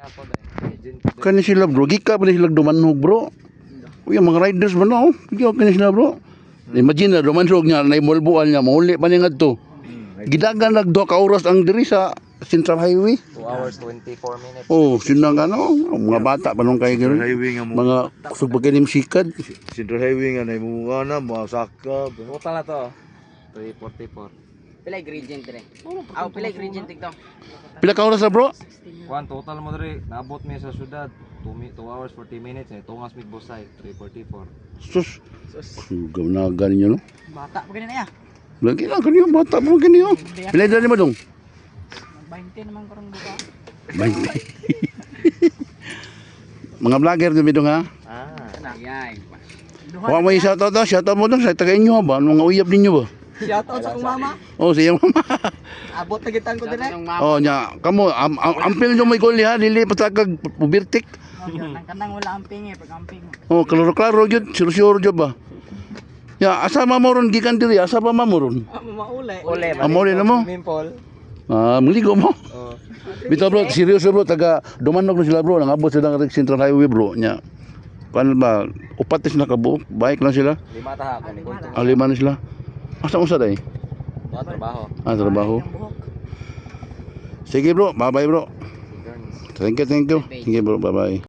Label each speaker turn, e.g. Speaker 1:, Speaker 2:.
Speaker 1: Ako dai. Agent.
Speaker 2: Kani sila, bro, gika pa ni sila dumanhog, bro. Uy, ang mga riders ba no? Gika kani sila, bro. Imagine na dumanhog niya, naimulbuan niya, mauli pa niya ngadto. Gidagan nag 2 ka oras ang diri sa Central Highway.
Speaker 1: 2 hours 24 minutes.
Speaker 2: Oh, sinang ano, mga bata pa nung kay
Speaker 3: Central
Speaker 2: gano'n.
Speaker 3: Highway nga mo.
Speaker 2: Mga kusog pa kinim sikad.
Speaker 3: Central Highway nga na imuha na, masaka.
Speaker 1: Total na to. 344.
Speaker 4: Pila gradient dire. Aw, pila gradient dito.
Speaker 2: Pila ka oras na, bro?
Speaker 1: Kuan total mo diri, naabot mi sa syudad 2 hours 40 minutes eh tungas mig Busay 344.
Speaker 2: Sus. Sugaw na ganyan no.
Speaker 4: Bata pa ganun ya.
Speaker 2: Lagi lang kanyo bata mo ganyan. Pila edad ni mo dong?
Speaker 4: 20 naman karon buka.
Speaker 2: 20. Mga vlogger ni dong ha.
Speaker 1: Ah.
Speaker 4: Yay.
Speaker 2: Wa mo shoutout to, shoutout mo dong sa taga inyo ba? Anong mga uyab ninyo ba?
Speaker 4: Shout out sa akong mama.
Speaker 2: Oh, sa iyang mama.
Speaker 4: Abot na gitan ko dire.
Speaker 2: Oh, nya, kamo ampil nyo may goli ha, dili pa kag pubirtik.
Speaker 4: Nang kanang wala amping eh, pag amping.
Speaker 2: Oh, klaro-klaro gyud, sure-sure gyud ba? Ya, asa ma mo ron gikan diri, asa pa ma mo ron?
Speaker 4: Ah, mauli.
Speaker 1: Ule.
Speaker 2: Ah, mauli na mo?
Speaker 1: Swimming.
Speaker 2: Ah, maligo mo.
Speaker 1: Oh.
Speaker 2: Bitaw, bro, seryoso, bro, taga Dumanog na sila, bro, nangabot sila ng Central Highway, bro, nya. Kuan ba, upat na sila kabuok, bike lang sila,
Speaker 1: Lima ta ha, kani kwento.
Speaker 2: ah, lima na sila. Asa unsa day?
Speaker 1: Mga trabaho.
Speaker 2: Ah, trabaho. Sige, bro, bye-bye, bro.
Speaker 1: Burns.
Speaker 2: Thank you, thank you. Thank you, bro, bye-bye.